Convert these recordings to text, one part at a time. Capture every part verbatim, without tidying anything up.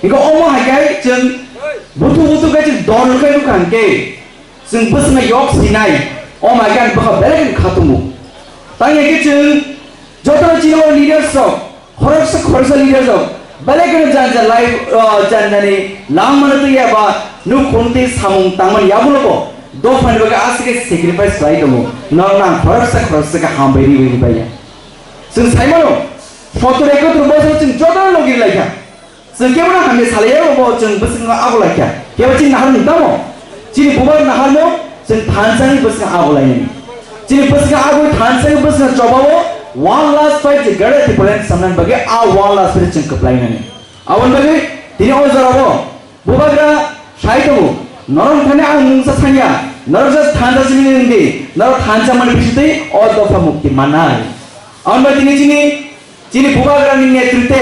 Hingke omo hai khe chwng buthu buthu khe chwng dol khe nukha hingke chwng bwswkno yok sinai, omo hai khe ang bwkha belai khe kha tongo. Tang hingke chwng jotono chini o leaders rok, khoroksa khoroksa leaders rok belai kheno janja life, ah, janjani langmano twi eba nukhung twi samung tangmani yagulogo dophani bagwi aswk khe sacrifice khlai tongo. Norokno ang khoroksa khoroksa khe hambai riwi hinbai ya. Chwng saimano, sottor ekottor bosor chwng jotono logi laikha. Chwng kebono hamya salaiya, obo chwng bwskango abo laikha. Kebo chini nahar nung tamo? Chini bubar naharmung chwng thansani bwskango abo lainani. Chini bwskango abo thansani bwskango chobao one last fight je gada Tipraland samnani bagwi a one last fight chwng kwplainani. Aboni bagwi tini o jorao bubagra sai tongo, norok thani ang mungsa sanya, norok just thansa simi wngdi, norok thansa mani bisitwi o dopha mukti mannai. Aboni bagwi tini chini Chini bubagrani netritwe,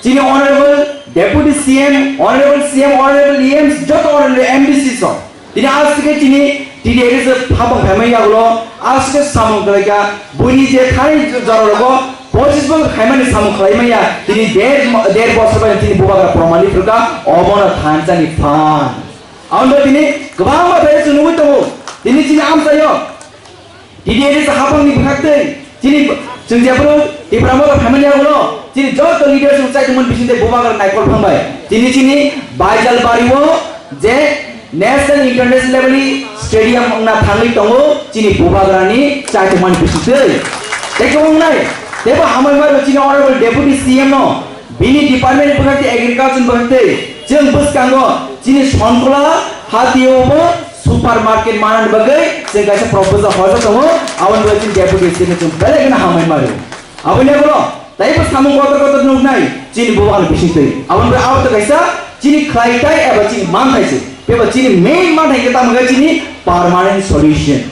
chini Honorable Deputy C M, Honorable C M, Honorable E M, joto Honorable M D C so. Tini aswk khe chini T D A se phapang phaimani yagulo aswk khe samung khlaikha, buini je thani jora rogo pochis bosor khaimani samung khlaimaya, tini der, der bosor bai chini bubagra promani phwrwkha, obono thansani phan. Aboni tini kwbangma thai chwng nugwi tongo, tini chini amchaio. T D A ni hapang ni bwkhak twi chini chwng jephuru Tipra Motha phaimani yagulo chini joto leaders rok chai tongmani bisingtwi bubagra naikol phangbai. Tini chini Baijalbari o je national international level ni stadium wngna thangwi tongo chini bubagra ni chai tongmani bisingtwi. Tei kwbang nai teibo hambai maro chini honorable deputy C M no Bini department ni bwkhak tei agriculture ni bwkhak tei chwng bwskango chini Sonkla hatio bo supermarket manani bagwi chwng kaisa proposal hojak tongo, aboni bagwi chini deputy state no chwng belai kheno hambai mano. Aboni yagulo taibo samung kotor kotor nuknai chini bubagra ni bisingtwi. Aboni bagwi abo to kaisa chini khlaitai eba chini manthai se. Beba chini main manthai khe tamo khe chini permanent solution.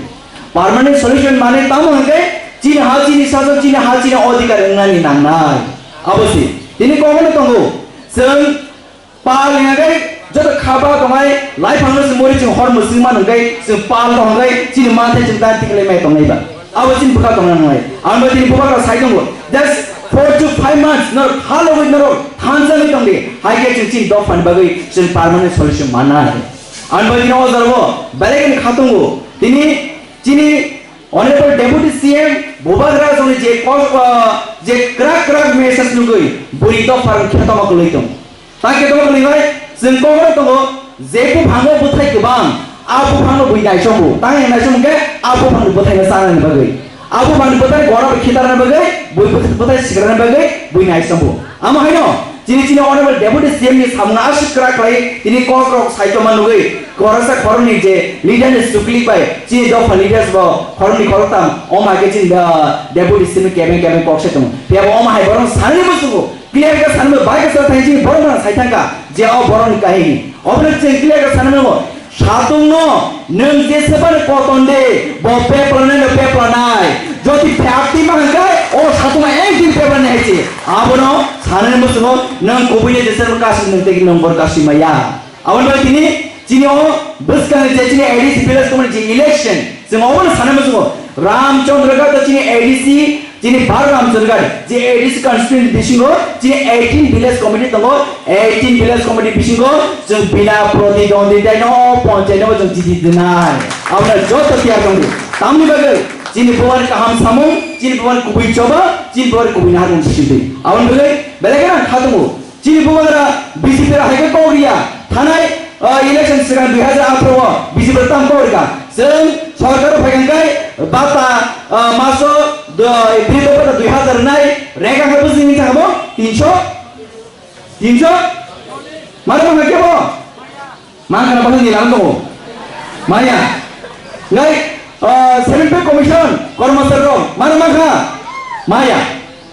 Permanent solution mane tamo hwnkhe chini ha chini sajwk chini ha chini odhikar wngnani nangnai. Abo se tini komono tongo. Chwng pal hingkhe joto khaba tongnai laiphangno chwng muri chwng hor mwswng mano hwnkhe chwng pal tong hwnkhe chini manthai chwng dan tiklai mai tongnai ba. Abo chini bwkha tongna nangnai. Ang bai chini bubagra sai tongo. Just four to five months norok halogwi norok thansa wngwi tongdi. Hai khe chwng chini dophani bagwi chwng permanent solution manna hai. Ang bai chini o jorao belai kheno kha tongo. Tini chini Honorable Deputy C M Bubagra Rajwni je kos-, ah, je kwrak kwrak message nugwi bui dopharang khetoma kwlwi tong. Ta khetoma kwlwi bai chwng kokno tongo je buphango bwthai kwbang, a buphango bui naisongo. Ta hwnwi naisong hwnkhe a buphangni bwthaino chanani bagwi, a buphangni bwthai gora bai khitarna bagwi, bui bwthai sikrana bagwi bui naisongo. Amo haino chini chini Honorable Deputy C M ni samungno aswk kwrak khlai tini kok rok sai tongma nugwi, khoroksa khoroknwi je leader ni suklik bai chini dopha leaders bo khoroknwi khoroktham omo hai khe chini, ah, Deputy C M ni kebeng kebeng kok se tongo. Phiya bo omo hai borok sanani muchungo clear khe sanani bai khe sa thang chini borok no sai thangkha je o borok ni kahini. Obo no chwng clear khe sanani nango. Satungno nwng jesebani koton de, bo peplanai no peplanai. Jodi pepti ma hwnkhe, o satungma ekdin peplanai hai se. Abono sanani muchungo nwng kubuino jesebani kasi nwng tei nwng bor kasi maya. Aboni bagwi tini chini o bwskang je chini A D C village committee je election, chwng obono sanani muchungo Ramchandra Ghat chini A D C Chini Bharat Ramchandra Ghat, je A D C constituency bisingo, chini eighteen village committee tongo, eighteen village committee bisingo, chwng bina pratidwonditai no, ponchayat no chwng jiti dinai. Aboni joto tiyar tongdi. Tamni bagwi, chini bubagrani kaham samung, chini bubagrani kubui choba, chini bubagrani kubui naharmung sidi. Aboni bagwi, belai kheno kha tongo. Chini bubagra B J P rok hai khe kok riya. Thanai, ah, election swkang dui hajar atharo o B J P rok tamo kok rikha. Chwng sorkar o phaikha khe bata, ah, maso do-, bridho bata dui hajar nai rega khe bwswk wngwi thangkha bo? Tinso? Tinso? Mano mangkha khe bo? Mangkha na bahai ni lang tongo. Maya. Ngai, ah, seven pay commission, kormosari rok, mano mangkha? Maya.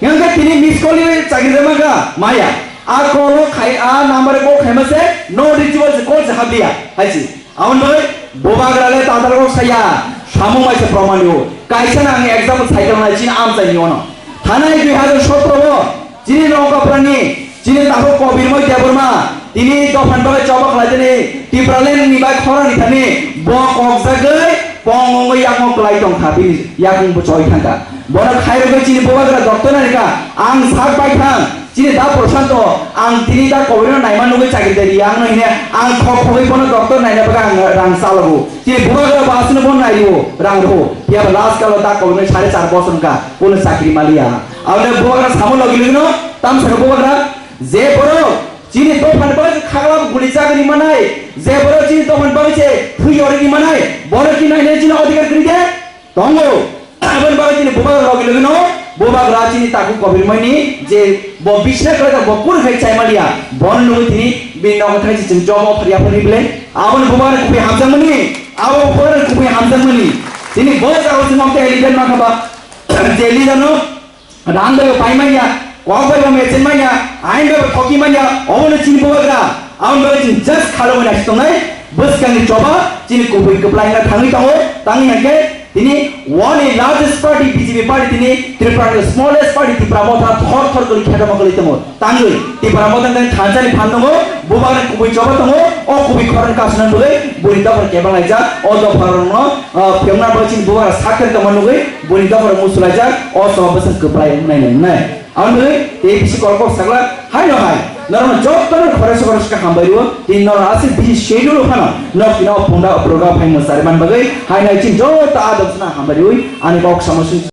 Yang khe tini miss call ni chakri rema kha? Maya. A call o khai, a number o call khaima se, no reachable se call se habliya. Hai se. Aboni bagwi bubagra le tadal rok saya. Samung bai se proman yo. Kaisa na ang example sai tong nai chini amchai ni ono. Thanai dui hajar sotro o Chini Nongkhaprani, chini tabuk Kobirmoi Debbarma, tini dophani bagwi choba khlaijani, Tipraland ni bai khorang ni thani, bo kokjagwi pong wngwi yakung kwlai tongkha, bini yakung bo choi thangkha. Bono khairogwi chini bubagra doktor narikha, ang sak bai thang, Chini da Prashanto, ang tini da kobirno naima nugwi chakri de ri, ang no hine, ang khok khogwi bono doctor naina bagwi ang rang chalogo. Chini bubagra bo aswkno bono naio, rang rwo. Phiya ba last kalo da kobirno sare char bosor wngkha, bono chakri maliya. Aboni bubagra samo logi logi no, tam saka bubagra, je borok chini dophani bagwi khaglam guli chagri manai, je borok chini dophani bagwi se thwi yorwi manai, bono ki naina chini odhikar kwrwi de? Tongo. Aboni bagwi chini bubagra logi logi no, bubagra chini takhuk kobirmani je bo bisna kwlai bo kunu khai chai maliya, bono nugwi tini bini nogo thaisi chwng jobo phariya phari bile. Aboni bubagra kubui hamjakmani, abo bubagra kubui hamjakmani. Tini bo jago chwng mokte leader mankha ba, je leader no rang bai pai manya, kok bai bo mechin manya, ain bai bo thoki manya, obono chini bubagra. Aboni bagwi chini just khalogwi naisi tongnai, bwskangni choba chini kubui kwplai wngna thangwi tongo, tangwi hwnkhe tini one largest party B J P party tini Tripura ni smallest party Tipra Motha thor thor kwrwi khetama kwrwi tongo. Tangwi Tipra Motha ni thansani phan tongo, bubagra kubui choba tongo, o kubui khorang kasuna nugwi buni dophar kebang laijak, o dophar rokno, ah, phiyokna bagwi chini bubagra sakhe tongma nugwi buni dophar musu laijak, o choba bwswk kwplai wngnai nai wngnai. Ang nugwi tei bisi kolkok sakla hai no hai. Norokno jotono khoroksa khoroksa khe hambai rwo. Tini norok aswk bisi schedule phano nok tino phunda program phai mwsari man bagwi hai nai chini joto adok sna hambai rwi ani kok samo swi.